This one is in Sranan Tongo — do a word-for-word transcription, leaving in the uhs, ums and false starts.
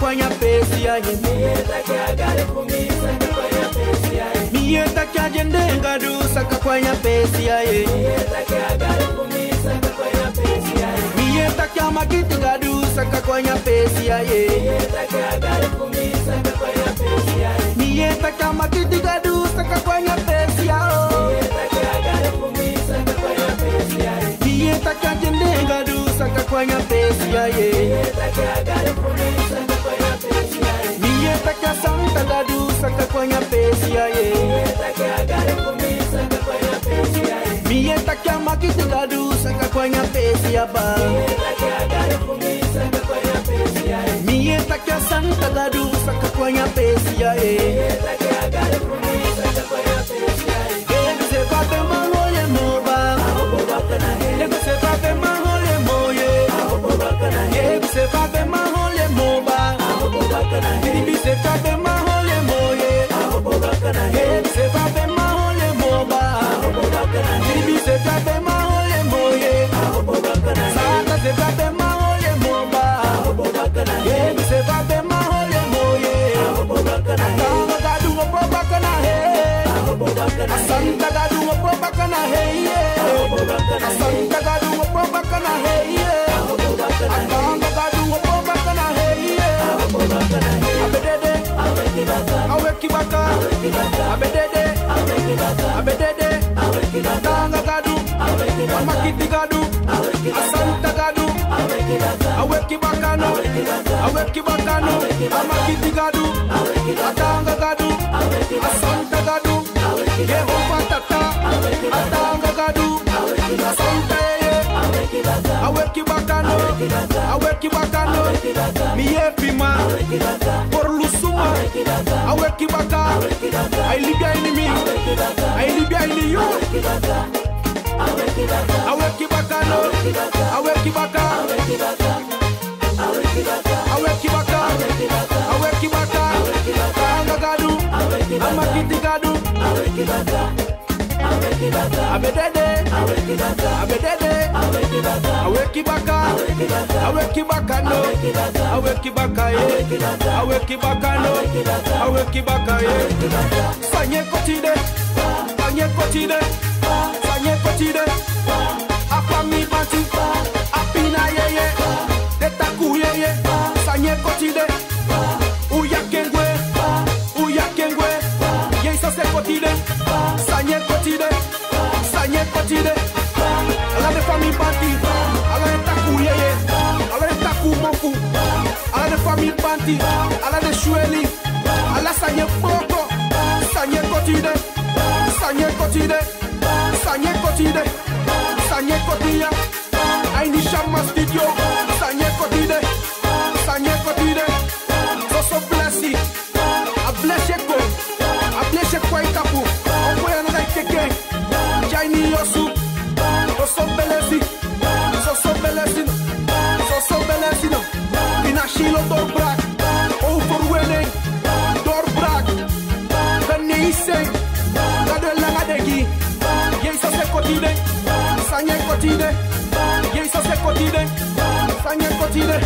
Kon na yu fesi, ya. Mi e taki a Gado fu mi saka kon na yu fesi, ya. Mi e taki a Gado fu mi saka kon na yu fesi, ya. Mi e taki a Makiti Gado saka kon na yu fesi, ya. Mi e taki a Makiti Gado saka kon na yu fesi, ya. Mi e taki a Gado fu mi saka kon na yu fesi, ya. Mi e taki a Gado fu mi saka kon na yu fesi, ya. Mi e taki a Santa Gado saka kon na yu fesi, ya. Mi e taki a Makiti Gado saka kon na yu fesi, ya, Baba. Mi e taki a Santa Gado saka kon na yu fesi, ya. Ebi se fa pe man hole mo ba. Ebi se fa pe man hole mo ye. Ebi se fa pe man hole mo ba. Ebi se fa pe man hole mo ye. Ebi se fa pe man hole mo ba. Ebi se fa pe man hole mo ye. Saka se fa pe man hole mo ba. Ebi se fa pe man hole mo ye. Tanga Gado, opo baka na he. A Santa Gado, opo baka na he, ye. A Santa Gado, opo baka na he, ye. A Tanga Gado, opo baka na he, ye. A be dede, a weki baka. A be dede, a be dede. A Tanga Gado, a Makiti Gado, a Santa Gado, a weki baka no, a weki baka no. A Makiti Gado, a Tanga Gado, a Santa Gado, Yehowa Tata, a Tanga Gado, a Santa, ye, ye. A weki baka no, a weki baka no. Mi e fima, por lusuma. A weki baka, a e libi a ini mi, a e libi a ini yu. A weki baka no, a weki baka. A weki baka, a weki baka. Tanga Gado, a Makiti Gado. A be dede, a be dede. A weki baka, a weki baka no, a weki baka, ye. A weki baka no, a weki baka, ye. San e koti de, san e koti de, san e koti de. A famii banti, a pina yeye, den takuu yeye. San e koti de, u yaki en gwe, u yaki en gwe. Jesosi e koti de, san e koti de, san e koti de. Ala den famii banti, ala den takuu yeye, ala den takuu mofu, ala den famii banti, ala den sweli, ala san e broko. San e koti de, san e koti de, san e koti de, san e koti ya. A ini Shama studio, san e koti de, san e koti de. Soso blesi, a blesi e kon, a blesi e kon a i tapu. Opo yu anu dan i teki en, tyai en ini yu osu. Soso blesi, soso blesi no, soso blesi no. Financiële doorbraak, overwinning, doorbraak, genezing. Gado e langa denki. Jesosi e koti de, san e koti de. Jesosi e koti de, san e koti de.